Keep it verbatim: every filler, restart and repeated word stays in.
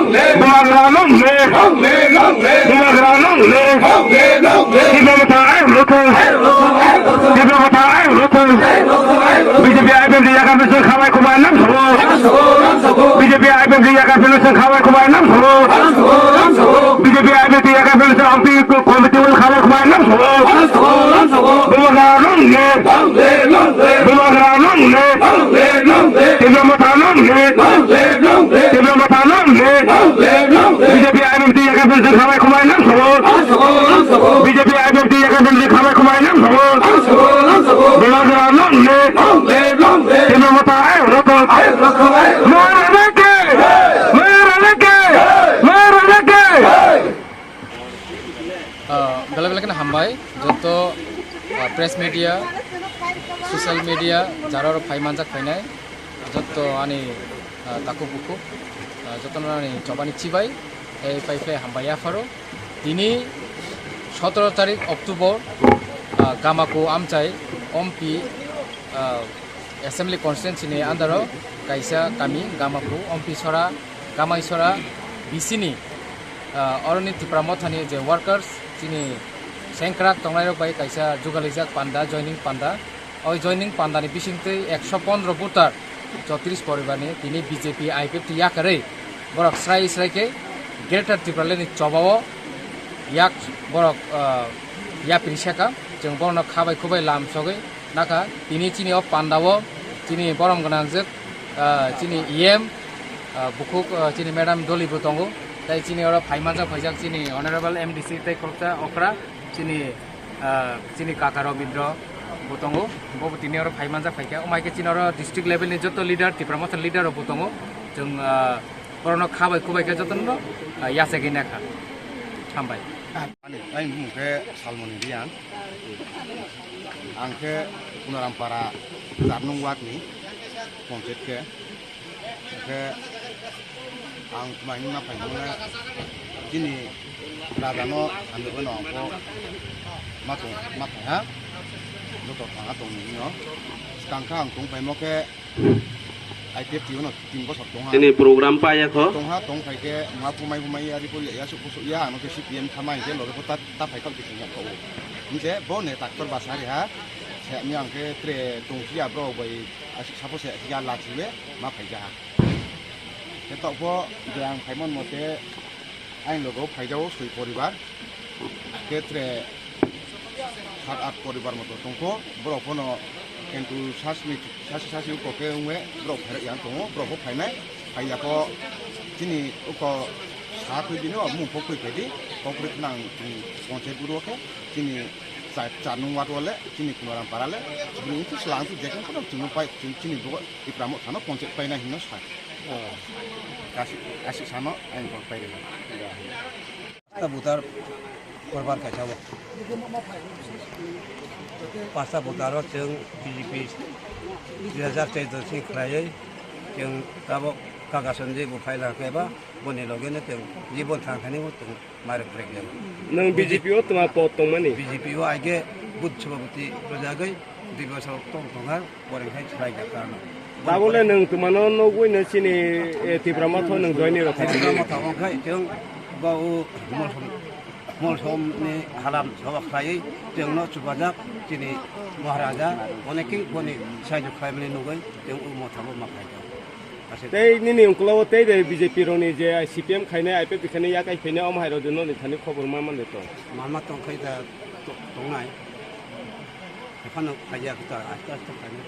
Bubagra long live! Bubagra long live! Tipra Motha ayuk rwthung! Tipra Motha ayuk rwthung! B J P I P F T yakar phano chwng khabai khumbai nang sabo! B J P I P F T yakar phano chwng khabai khumbai nang sabo! B J P I P F T yakar phano chwng amtwi committee o khabai khumbai nang sabo! Bubagra long live! Bubagra long live! Tipra Motha long live! Tipra Motha long live! B J P I P F T yakar phano chwng khabai khumbai nang sabo! B J P I P F T yakar phano chwng khabai khumbai nang sabo! Bubagra long live! Tipra Motha ayuk rwthung! Mara leke! Mara leke! Mara leke! Ah, belai belai kheno hambai joto, ah, press media, social media, jara rok phai manjak phainai joto ani, ah, takhuk bukhuk, ah, jotono ani chobani chibai tei pai phlai hambai yapharo. Tini sotoro tarik October, ah, Gamaku amchai Ompi, ah, Assembly Constituency ni under o kaisa kami Gamaku, Ompisora, Gamaisora, B C ni, ah, oroni Tipra Mothani je workers, chini sengkrak tongnairok bai kaisa jugalijak panda, joining panda. O joining pandani bisingtwi ekso pondro voter, chotris poribarni tini B J P I P F T yakarwi borok srai srai khe Greater Tipraland ni chobao yak borok, ah, yapri seka. Chwng borokno khabai khubai lam sogwi nakha. Tini chini o pandao chini borom gwnangjwk, ah, chini E M, ah, bukhuk, ah, chini Madam Doli bo tongo. Tei chini oro phai manjak phaijak chini Honorable M D C tei khoroksa okra chini, ah, chini kaka Robindra bo tongo. Bo bo tini oro phai manjak phaikha. Omai khe chini oro district level ni joto leader, Tipra Motha leader rok bo tongo. Chwng, ah, borokno khabai khubai khe jotono, ah, yachagwi nakha. Hambai. Ani, ani bumung khe Salmoni Riang. Ang khe Kunaram para char nung ward ni panchayat khe. Khe ang tuma himna phaimani chini raja no hamjagwi no ang kho ma tong, ma phaiha. Joto thangha tong nini no. Skang kha ang tong phaimo khe I P F T no tin bosor tongha. Chini program pa ya kho. Tongha tong phai khe ma pumai pumai ya report ya, ya suk suk ya ano khe C P M thamai khe lore ko ta, ta phai kok bising ya kho. Hinse bo ne doctor basa ri ha. Se mi ang khe tre tong ya bro bai asik sapo se ya la chiwe ma phai ja ha. Khe tokpho je ang phaimon mote aini logo phaijao soi poribar. Khe tre sat at poribar moto tongkho. Borok phano kintu sasni, sasi sasi uko khe wngwi borok phairok yang tongo. Borok bo phainai. Phaiya kho chini uko sa khwi bini o mung pok khwi phaidi. Kokri nang chini panchayat buro khe chini char, char nung ward wale chini Kumaram para le bini utu slang tu jekon kono chini pai chini, chini bugo Tipra Motha no panchayat paina hinno sa. Oh. Kasi, kasi sano ang kok pai rega. Pasta butar korban kaisa o. Pasta butar o chwng B J P dui hazar chaudo sing khlaiwi chwng tabok Kaka Sanjay bo phaila khe ba boni loge no chwng jibon thang thani bo chwng Marek Brekle. Nwng B J P o twma pod tongmani? B J P o aige booth sabapati rwjagwi dui bosor tong tongkha, poreng hai chwraijak kha ano. Tabole nwng twmano nugwi no chini, eh, Tipra Motha nwng join ni rwkha. Tipra Motha wngkha chwng bo o Molsom, Molsom ni halam sabak khlaiwi chwngno chubajak chini Maharaja, onek boni saijo khlaimani nugwi chwng o Motha bo ma khaijak. Tei nini ungkulao tei de B J P rokni je C P M khainai, I P F T khainai, yakai khainai, omo hai rok de noni thani khobor ma man de to. Mama tong khai da to-, tongnai. Ekhano khaiya kita aste aste khainai.